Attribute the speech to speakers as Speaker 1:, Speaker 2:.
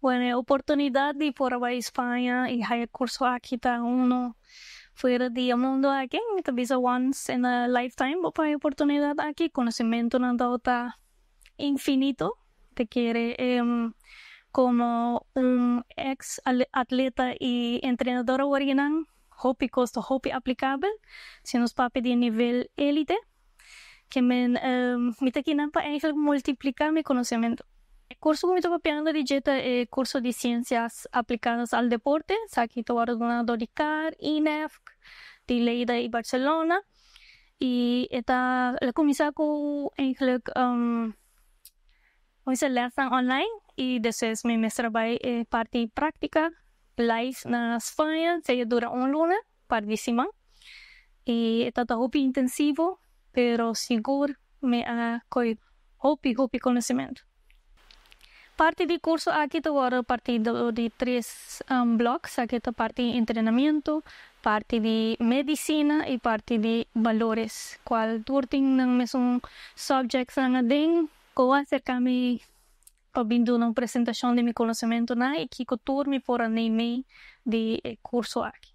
Speaker 1: Bueno, e oportunidad di por a bay Spaña y haya curso aki ta uno fuera di e mundo aki. Mi ta bisa once in a lifetime bo por haya oportunidad aki. Conocimentonan ta infinito. Te kere como un ex atleta y entrenador awor hopi cos ta hopi aplicabel. Si nos papia di nivel elite, kiermen mi ta kinan pa eigenlijk multiplica mi conocimento. E curso cu mi ta papiando di dje ta e curso di Ciencias Aplicadas al Deporte. Esaki ta wordo duna door di CAR, INEFC, di Lleida y Barcelona. Y e ta el a cuminsa cu eigenlijk lesnan online y despues mi mester a bay e parti practica live na Spaña. Esey a dura un luna, par di siman. Y e ta hopi intensivo, pero sigur mi a coy hopi, hopi conocimento. Parti di curso aki ta wordo parti di tres blocks. Aki ta parti di entrenamento, parti di medicina y parti di valores. Cual tur tin nan mesun subjects nan aden. Cu a acerca mi pa bin duna un presentacion di mi conocimento na y kico tur mi por a neem di e curso aki.